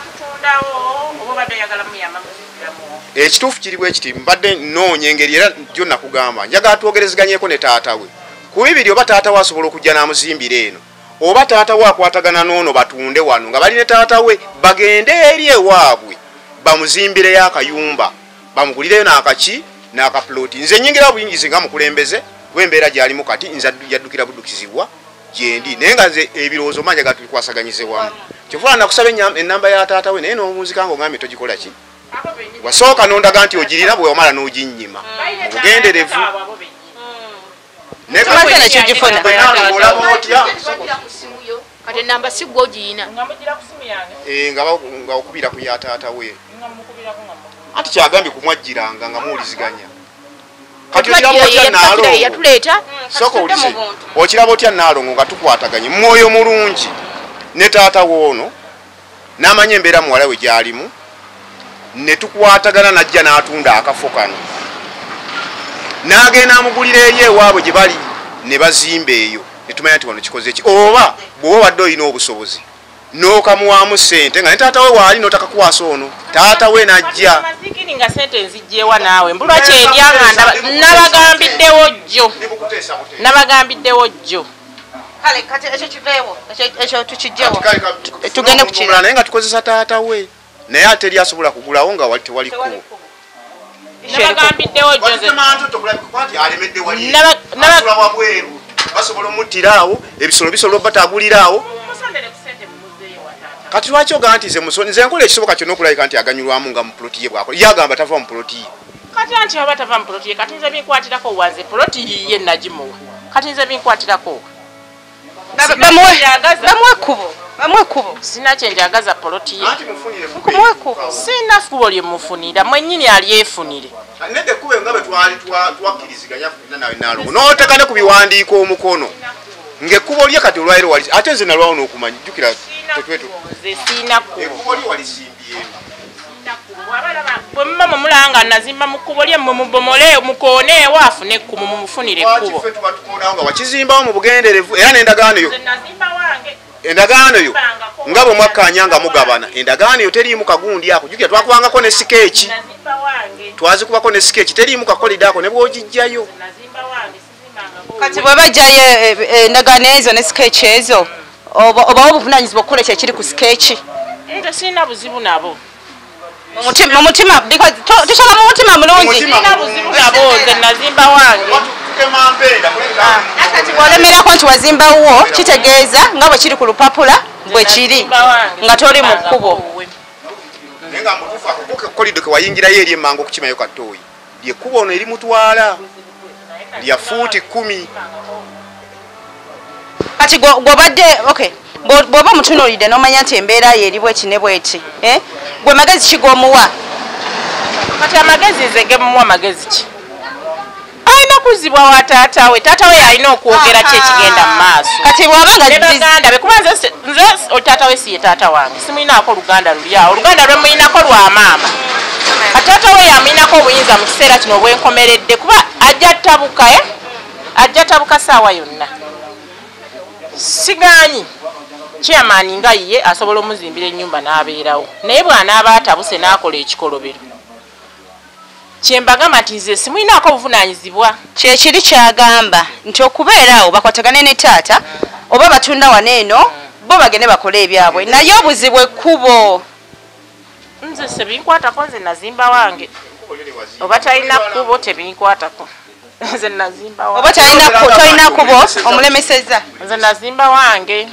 Ekituufu kiri bwe kiti mbadde nnoonya engeri era jjo nakugamba njagala twogerezeganyeko ne taata we ku bibiri oba taata we asobola okujja n'amuzimbira eno oba taata we akwatagana n'ono batunde wano nga bali ne taata we bagende eri ewaabwe bamuzimbireyo akayumba bamugulireyo n'akaki n'akaploti. Nze nnyingira buyingizi nga mukulembeze kuba embeera gy'alimu kati nze yaddukira buddukizibwa gyendi naye nga nze ebirowoozo manja ga tubikwasaganyize wamu. Kyova nakusaba ennamba ya taata we naye n'omunzika ng'ogambye togikola ki Wasooka n'ondaga nti ogirina bwe wamala n'oginnyima. Obugenderevu. Tumaze nakyo gifuna. Kati namba si gwe ogiyina. Nga okubira ku ya taata we. Anti kyagambye kumwajjiranga nga muwuliziganya. Kati okiraba otya Naalongo? Yatuleeta. Sooka owulize. Okiraba otya Naalongo nga tukwataganye mwoyo mulungi ne taata woono n'amanya embeera muwala we gy'alimu ne tukwatagana n'ajja n'atunda akafo kano. N'agenda amugulira eri ewaabwe gye bali ne bazimba eyo ne tumanya nti wano kikoze ki oba bw'oba obadde olina obusobozi n'okamuwaamu ssente nga ne taata we waali n'otakakwasa ono taata we n'ajja. Masikini nga ssente nzigyewa naawe mbulwa kyendya nga nabagambiddewo jjo. Nabagambiddewo jjo. Kale kati ekyo kiveewo ekyo tukijjewo tugende ku kirala naye nga tukozesa taata we naye ate eri asobola kugulawo nga wali tewali kkubo. Nabagambiddewo jjo nze. Basobola omuttira awo ebisolo bisobola obatagulira awo. Kati lwaki ogamba nti nze nkola ekisoboka kyonna okulabika nti aganyulwamu nga mu puloti ye bw'akola. Ye agamba tava mu puloti ye. Kati anti aba tava mu puloti ye kati nze binkwatirako wanze puloti yiye nagimuwa. Kati nze binkwatirako. Bamuwe ekkubo. Bamuwe ekkubo. Sina kye njagaza puloti ye. Kumuwe ekkubo. Sina kkubo lye mufunira mwennyini alyefunire. Nedda ekkubo nga bwe twali twakkiriziganya ffenna nawe Naalongo n'oteeka ne ku biwandiiko omukono. Ng'ekkubo lye kati olwaliro wali ate nze nalwawo n'okumanya jjukira tetwetu. Nze sina kkubo. Ekkubo lye walisimbyeemu. Bwe muba mumulanga nazimba mu kkubo lye mmwe mubomole mukooneewo afune ekkubo mumufunire ekkubo. Lwaki ffe tuba tukoonawo nga wakizimbawo mu bugenderevu era n'endagaano yo. Nze nazimba wange. Endagaano yo nga bwe mwakkaanya nga mugabana endagaano yo teriimu kagundi ako jjukira twakubangako ne sikeeki. Twazikubako ne sikeeki teriimu kakolidde ako ne bw'ogiggyayo. Kati bwe bajjayo endagaano ezo ne sikeeki ezo obawo obuvunaanyizibwa okukola ekyo ekiri ku sikeeki. Nze sirina buzibu nabo. Mu mutima tusaba mu mutima mulungi. Sirina buzibu nabo nze nazimba wange. Kati bw'olemerako nti wazimba wo kitegeeza nga bwe kiri ku lupapula bwe kiri nga toli mu kkubo. Naye nga mutuufu ako kakolidde ke wayingirayo eri emmanga okukimayo katooyi ly'ekkubo ono erimutwala lya fuuti 10. Kati gw'obadde okay bw'oba omutunuulidde n'omanya nti embeera ye eri bweti ne bweti gwe magezi ki g'omuwa? Kati amagezi nze gemuwa magezi ki? Alina kuzibwa wa taata we. Taata we alina okwogera ki ekigenda mu maaso. Kati bw'aba nga ne baganda be kuba nze taata we si ye taata wange simuyinaako oluganda luli awo oluganda lwe muyinako lwa maama. Kati taata we yamuyinako obuyinza mu kiseera kino obwenkomeredde kuba ajja tabuka ajja tabuka ssaawa yonna. Sigaanyi chairman nga ye asobola omuzimbira ennyumba n'abeerawo naye bw'anaaba atabuse n'akola ekikolobero kye mbagamba nti nze simuyinaako obuvunaanyizibwa. Kyekiri kyagamba nti okubeera awo bakwatagane ne taata oba batunda wano eno bo bagende bakole ebyabwe naye obuzibu ekkubo. Nze sebinkwatako nze nazimba wange oba talina kkubo tebinkwatako. Nze nazimba wange. Oba talina kkubo omulemesezza. Nze nazimba wange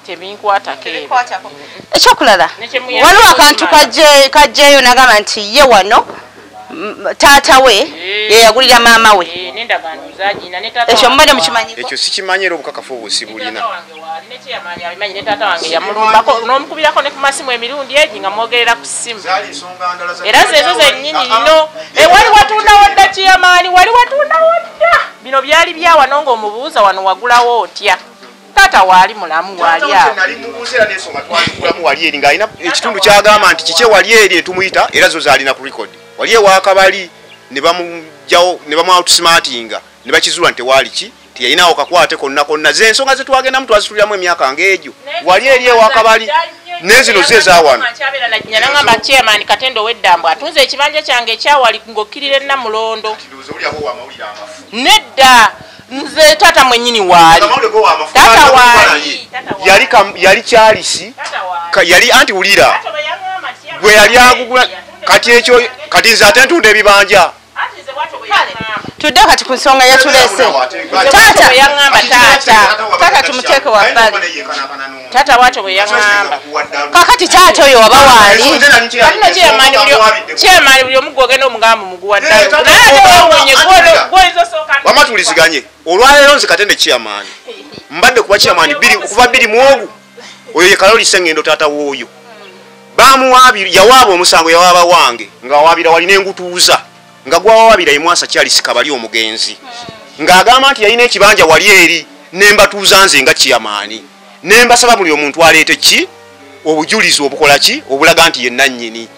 tebinkwatako ebyo. Ekyokulala waliwo akantu kajjeeyo n'agamba nti ye wano taata we yeyagulira maama we. Ekyo mubadde mukimanyiko? Ekyo sikimanyi era obukakafu obwo sibulina. Ne taata wange yamulumbako n'omukubirako ne ku masimu emirundi egi nga mwogerera ku ssimu. Era zezo zennyini nno wali watundawo dda chairman wali watundawo dda. Bino byali bya wano ng'omubuuza wano wagulawo otya? Taata waali mulamu waali awo. Nali mubuuza era n'ensonga twazigulamu wali eri ng'alina ekitundu ky'agamba nti kikye wali eri etumuyita era zo zaalina ku record. Wali ewakabali ne bamugjawo ne bamu outsmartinga ne bakizuula nti tewaali ki teyalinawo kakwate konna konna. Ze ensonga ze twagendamu twazituliramu emyaka ng'egyo wali eri ewakabali n'ezino ze eza wano. Nangamba chairman Katendo ow'Eddambwa atunze ekibanja kyange ekyawali ng'okkirira Namulondo. Nedda nze taata mwennyini waali. Taata waali. Yali kyalisi yali anti wulira gwe yali agugula kati ekyo kati nze ate ntunda ebibanja. Tudde kati ku nsonga yatulese. Taata yaŋŋamba taata. Taata tumuteeke wabbali. Taata bwatyo bwe yaŋŋamba. Kakati taata oyo waba waali. Kati chairman buli omu gw'ogenda omugamba muguwa ddalu. Naye ate weewuunye gw'oyinza osooka. Wamma tuwuliziganye. Olwaleero nze Katende chairman. Mbadde kuba chairman okuva 2 mu oyo ye Kaloli Ssengendo taata w'oyo. Bamuwaabira yawaaba omusango yawaaba wange ng'awaabira wali n'engutuuza nga gwawaabira ye Mwasa Charles Kabali omugenzi ng'agamba nti yalina ekibanja wali eri ne mbatuuza nze nga chairman ne mbasaba buli omuntu aleete ki obujulizi obukola ki obulaga nti ye nannyini.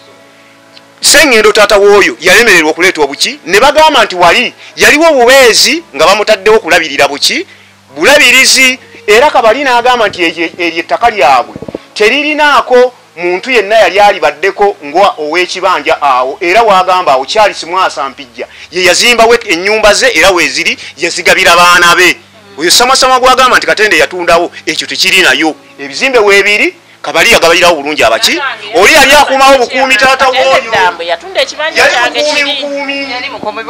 Ssengendo taata w'oyo yalemererwa okuleeta obuki ne bagamba nti wali yaliwo obubeezi nga bamutaddewo okulabirira buki bulabirizi era Kabali n'agamba nti eryo ettaka lyabwe teririnaako muntu yenna yali alibaddeko ngwa ow'ekibanja awo era wagamba awo Charles Mwasa Mpijja ye yazimbawo ennyumba ze era weeziri yazigabira baana be. Oyo Samasama gwagamba nti Katende yatundawo ekyo tekirinayo ebizimbe weebiri Kabali yagabalirawo bulungi abaki oli yali akuumawo obukuumi taata w'oyo yatunda ekibanja kyange kiri Yali mukuumi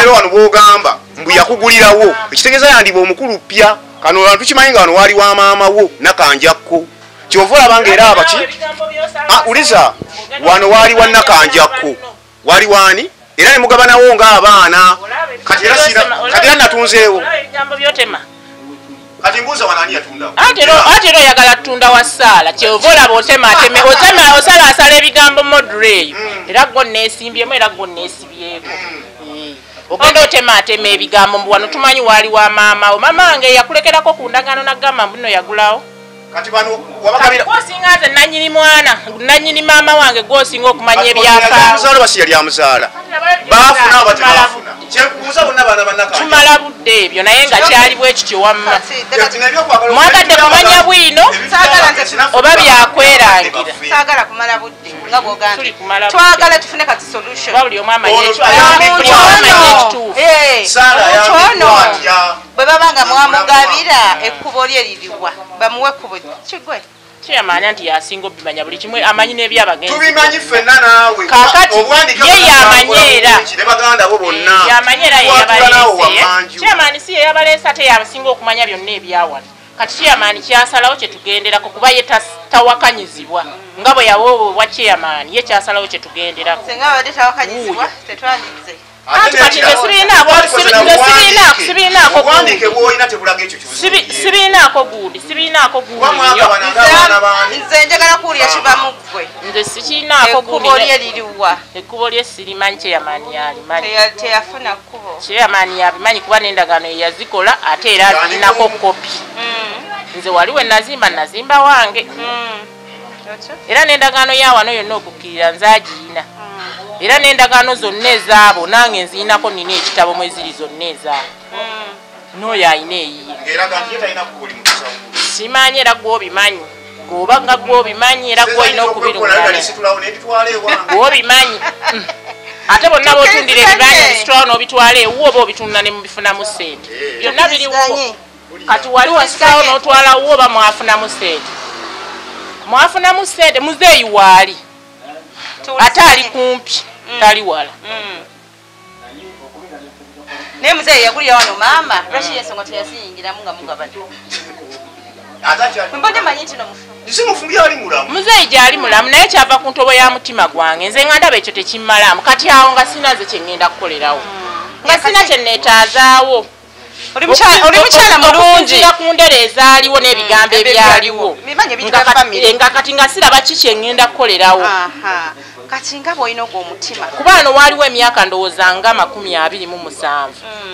era wano bw'ogamba mbu yakugulirawo ekitegeeza yandiba omukulu ppya kano abantu tukimanyi nga wano waali wa maama wo Nakanjakko kyova olaba nga era abaki uliza wano waali wa Nakanjakko wali waani era ne mugabanawo ng'abaana kati era natunzeewo kati mbuuza wano ani yatundawo ate era oyagala ttunda wa Ssaala kyova olaba otemaateme osalaasala ebigambo module eyo era gwo neesimbyemu era gwo neesibyeko ogenda otemaatema ebigambo mbu wano tumanyi waali wa maama wo maama wange yakulekerako ku ndagaano n'agamba mbu nno yagulawo. Kati bano wabagabira gwosinga nze nannyini mwana nannyini maama wange gwosinga okumanya ebyafaayo. Omuzaala basi yali amuzaala baafuna oba tebaafuna kyekubuuza bonna baana bannaka tumala budde ebyo naye nga kyali bwe kityo wamma mwagadde kumanya bwino oba byakwerangira. Saagala kumala budde nga bw'ogambye twagala tufune kati solution oba buli omu amanye ekituufu. Omuntu ono bwe baba nga mwamugabira ekkubo lye liriwa bamuwe ekkubo kigwe. Chairman anti yasinga obimanya buli kimwe amanyi n'ebyabagenzi tubimanyi ffenna naawe kakati ye yamanyi era ne baganda bo bonna yamanyi era yeyabaleese. Chairman si yeyabaleese ate yasinga okumanya byonna ebyawano. Kati chairman kyasalawo kye tugenderako kuba ye tawakanyizibwa nga bwe yawoobwa chairman ye kyasalawo kye tugenderako. Singa abadde tawakanyizibwa tetwandize. Anti kati nze sibirinaako gundi sibirinaako gundi nze njagala kuwulira kiva mu ggwe nze sikirinaako gundi. Ekkubo lye liriwa ekkubo lye sirimanyi chairman yalimanyi teyafuna kkubo chairman yabimanyi kuba n'endagaano ye yazikola ate era azirinako kopi. Nze wali we nazimba nazimba wange era n'endagaano ya wano yonna okukkirira nze agiyina era n'endagaano zonna ezaabo nange nzirinako nina ekitabo mwe ziri zonna ezaabo n'oyo ayina eyiye simanyi era gw'obimanyi gwoba nga gw'obimanyi era gw'olina okubirungamya gw'obimanyi ate bonna b'otundira ebibanja obisitulawo n'obitwala ewuwo oba obitunda ne mubifunamu ssente byonna biriwo. Kati wali wasitulawo n'otwala wuwo oba mwafunamu ssente mwafunamu ssente muzeeyi waali ate ali kumpi tali wala. Naye muzeeyi yagulira wano maama lwaki ensonga teyaziyingiramu nga mugabana? Mbadde manyi nti no muzeeyi gyali mulamu naye kyava ku ntobo ya mutima gwange nze nga ndaba ekyo tekimmalaamu kati awo nga sina nze kye ŋŋenda kukolerawo nga sina kye neetaazaawo. Oli mukyala mulungi ku ndere ezaaliwo n'ebigambo ebyaliwo nga kati nga siraba ki kye ŋŋenda kukolerawo. Kati nga bw'olina ogwo omutima kuba wano waaliwo emyaka ndowooza nga 27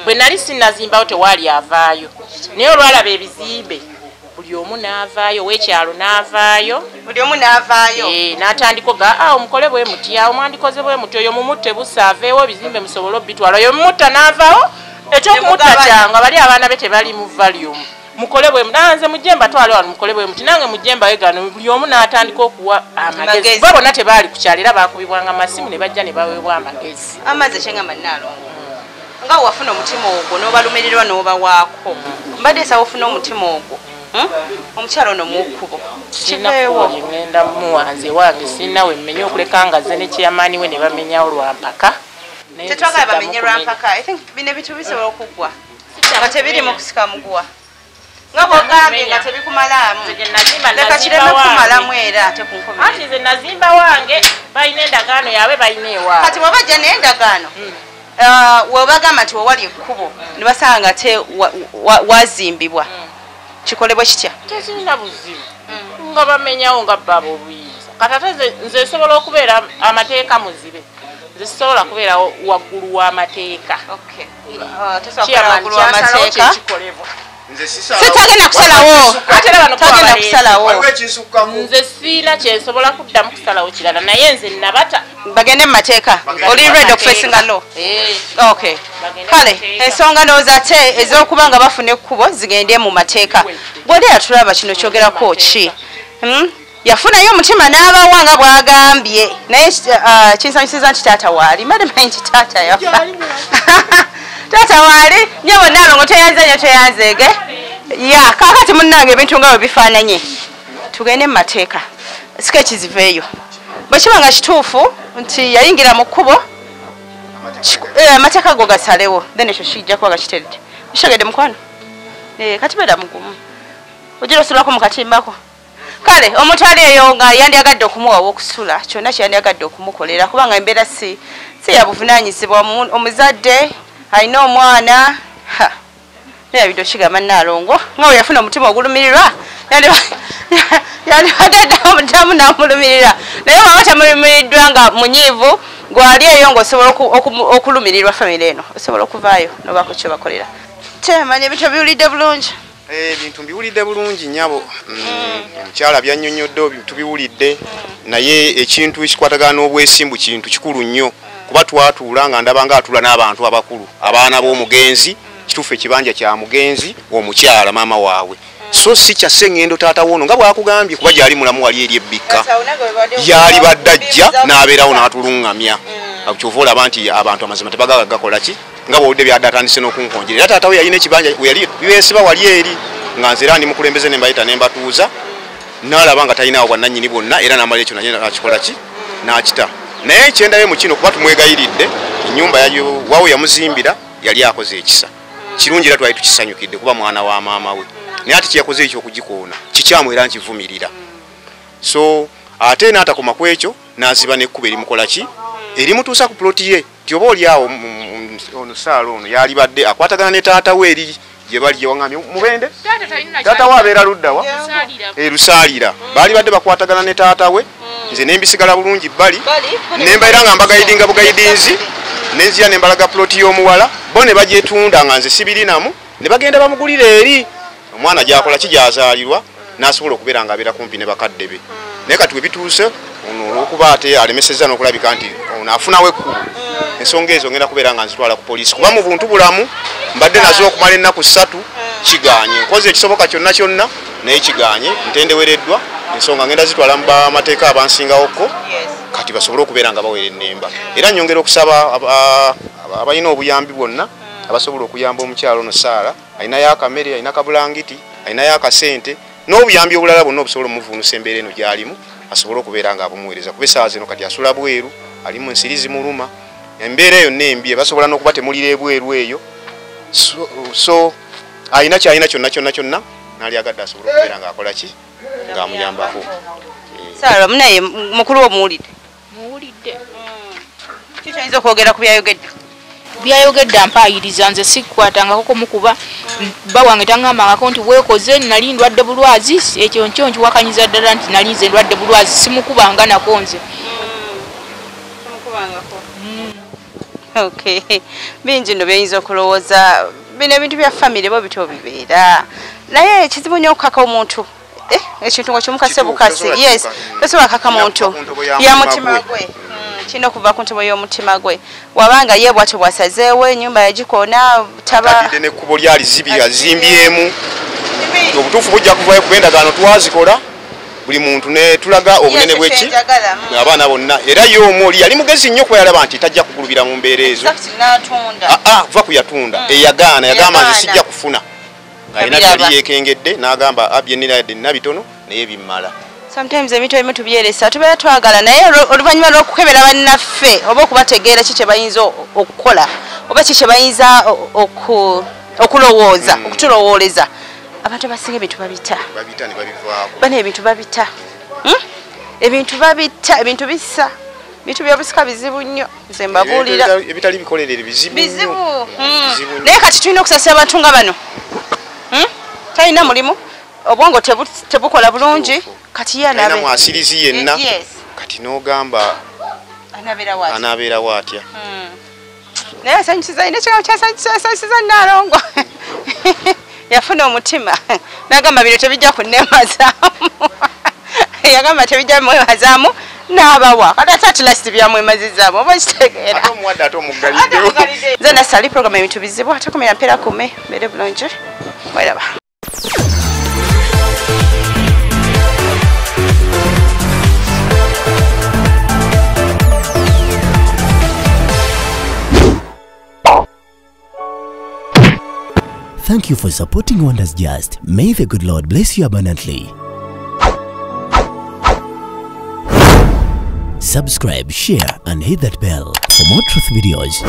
bwe nali sinnazimbawo tewaali avaayo naye olwalaba ebizimbe buli omu n'avaayo ow'ekyalo n'avaayo buli omu n'avaayo n'atandika oga omukole bwe muti awo mwandikoze bwe muti oyo mumutte busa aveewo ebizimbe musobole obbitwala oyo mumutta n'avaawo ekyokumutta kyangu abali abaana be tebali mu valium mukole bwe nanze mujje mbatwale wano mukole bwe muti nange mujje mbawe gano buli omu n'atandika okuwa amagezi kuba bonna tebaali ku kyalo era baakubibwanga masimu ne bajja ne baweebwa amagezi. Amazzi kyengamba Nnaalongo nga wafuna omutima ogwo n'obalumirirwa n'obawaako mbadde nsaba ofune omutima ogwo Omukyalo ono mukubo kiveewo ngenda muwanze wange sina we mmenye okuleka nga ze ne chairman we ne bamenyawo lwa mpaka. Tetwagala bamenye lwa mpaka. I think bino ebintu bisobola okuggwa nga tebiri mu kusika muguwa nga bw'ogambye nga tebikumalaamu leka kireme kumalamu era ate ku nkomerero. Anti nze nazimba wange balina endagaano yaabwe balina ewaabwe. Kati bw'obajja n'endagaano webagamba nti wewali ekkubo ne basanga nga te wazimbibwa kikolebwe kitya? Tekirina buzibu nga bamenyawo nga baba obuyinza. Kati ate nze nsobola okubeera amateeka muzibe, nze sisobola kubeera waggulu w'amateeka. Sitagenda kusalawo, tagenda kusalawo. Nze siina kyensobola kuddamu kusalawo kirala, naye nze nabata bagende mu mateeka. Oli ready okufacinga law? Okay, kale ensonga ndowooza ate ez'okuba nga bafuna ekkubo zigende mu mateeka. Bw'oli atulaba kino kyogerako ki? Yafunayo omutima n'abawa nga bw'agambye, naye kinsanyusiza nti taata waali. Mbadde manyi nti taata yafa. Taata waali nnyo bonna alongo tweyanze nnyo tweyanzeege. Ya kaakati munnange ebintu nga bwe bifaananye tugende mu mateeka sikeeki ziveeyo. Bwe kiba nga kituufu nti yayingira mu kkubo, amateeka go gasalewo, then ekyo kijja kuba nga kiteredde. Kitegedde mukwano? Kati beera mugumu, ogira osulako mu katimbako. Kale omuntu ali eyo nga yandyagadde okumuwa okusula kyonna kyeyandyagadde okumukolera, kubanga embeera si ya buvunaanyizibwa. Omuzadde alina omwana naye biddo kigamba Nnaalongo nga bwe yafuna omutima ogulumirirwa yandibadde ddamu n'amulumirira, naye bw'aba tamulumiriddwa nga munyiivu gwali eyo ng'osobola okulumirirwa famire eno, osobola okuvaayo n'obaako kyobakolera. Kyemanya ebintu obiwulidde bulungi? Ebintu mbiwulidde bulungi nnyabo. Omukyala byannyonnyodde tubiwulidde, naye ekintu ekikwatagana n'obwesimbu kintu kikulu nnyo, kuba twatuula nga ndaba nga atuula n'abantu abakulu, abaana b'omugenzi. Kituufu ekibanja kya mugenzi omukyala maama waabwe, so si kya Ssengendo taata woono nga bw'akugambye, kuba gyali mulamu wali eri ebbikka yali badde ajja n'abeerawo n'atulungamya. Kyova olaba nti abantu amazima tebagaga gakola ki nga bw'owulidde byadde atandise n'okunkonjera. Era taata we yalina ekibanja we yali beesiba wali eri, nga nze era ndi mukulembeze ne mbayita ne mbatuuza, n'alaba nga talinaawo bwannannyini bwonna, era n'amala ekyo naye nakikola ki n'akita. Naye kyendabye mu kino, kuba tumwegayiridde, ennyumba wawe yamuzimbira yali akoze ekisa kirungi, era twali tukisanyukidde kuba mwana wa maama we, naye ate kyeyakoze ekyo okugikoona kikyamu era nkivumirira. So ate n'atakoma ku ekyo, n'aziba n'ekkubo erimukola ki erimutuusa ku ploti ye, ti oba oli awo ono Saala ono yalibadde akwatagana ne taata we eri gye bali gye waŋŋambye Mubende. Taata we abeera luddawa? Erusaalira. Baali badde bakwatagana ne taata we, nze nembisigala bulungi bbali nembaira nga mbagayidinga bugayidinzi, nenzira nembalaga ploti y'omuwala, bo ne bagyetunda nga nze sibirinamu, ne bagenda bamugulira eri omwana gyakola ki gyazaalirwa, n'asobola okubeera nga abeera kumpi ne bakadde be. Naye kati we bituuse ono olw'okuba ate alemesezza n'okulabika nti ono afunawo ekkubo, ensonga ezo ngenda kubeera nga nzitwala ku poliisi, kuba mu buntu bulamu mbadde nazo okumala ennaku 3 kiganye. Nkoze ekisoboka kyonna kyonna naye kiganye, ntendewereddwa. Ensonga ngenda zitwala mu bamateeka abansingawoko kati basobole okubeera nga bawera ennemba. Era nyongera okusaba abalina obuyambi bwonna abasobola okuyamba omukyalo ono Saala, alinayo akamere, alina kabulangiti, alinayo akasente n'obuyambi obulala bwonna obusobola omuvuunusa embeera eno gy'alimu, asobole okubeera nga abumuweereza, kuba essaawa zino kati asula bweru, ali mu nsiri zimuluma, embeera eyo nembi, basobola n'okuba temulira ebweru eyo. So alina kyalina kyonna kyonna kyonna n'alyagadde asobole okubeera ng'akola ki ng'amuyambako. Saala munaye mukulu omuwulidde? Muwulidde. Kikyayinza okwogera ku byayogedde? Byayogedde ampaayiriza. Nze sikwatangako kumukuba bba wange, taŋŋambangako nti weekoze nali ndwadde bulwazi. Ekyo nkyo nkiwakanyiza ddala nti nali nze ndwadde bulwazi, simukubanga nako nze. Okay, bingi nno byeyinza okulowooza. Bino ebintu bya famire bo bityo bibeera, naye ekizibu nnyo okukaka omuntu ekintu nga kimukase bukasi. Yes, tosobola kaka muntu ya mutima gwe. Kirina okuva ku ntobo y'omutima gwe, wabanga ye bwatyo bwasazeewo ennyumba yagikoona taba atadde n'ekkubo lyali zibi azimbyemu. Obutuufu bujja kuvayo, kuba endagaano twazikola buli muntu ne tulaga obunene bweki abaana bonna. Era ye omu oli yali mugezi nnyo, kuba yalaba nti tajja kugulubira mu mbeera ezo. Va ku yatunda eyagaana, yagamba nze sijja kufuna. Alina byali yekengedde n'agamba abyenira nina bitono naye bimmala. Sometimes ebintu ebimu tubyeresa tubeera twagala, naye oluvannyuma lw'okukebera bannaffe oba okubategeera ki kye bayinza okukola oba ki kye bayinza okulowooza, okutulowooleza, abantu abasinga ebintu babita. Babita ne babivaako. Bano ebintu babita. Ebintu babita, ebintu bisa. Ebintu by'obusika bizibu nnyo. Nze mbabuulira. Ebitali bikolerere bizibu nnyo. Bizibu. Naye kati tulina okusasira abantu nga bano. Talina mulimu, obwongo tebukola bulungi. Kati ye anabe mwasirizi yenna. Kati n'ogamba anabeerawo atya. Naye asanyusiza nnyo, ekigambo kyasanyusiza Nnaalongo. Yafuna omutima n'agamba bino tebijja kunneemazaamu. Yagamba tebijja mwemazaamu n'abawa. Kati ate at last byamwemazizaamu oba kitegeera. Ate omuwadde ate omuggaliddewo. Nze Nassali, program ebintu bizibu, ate kumira mpeera kume mbeere bulungi. Mweraba. Thank you for supporting Wonders Just. May the good Lord bless you abundantly. Subscribe, share, and hit that bell for more truth videos.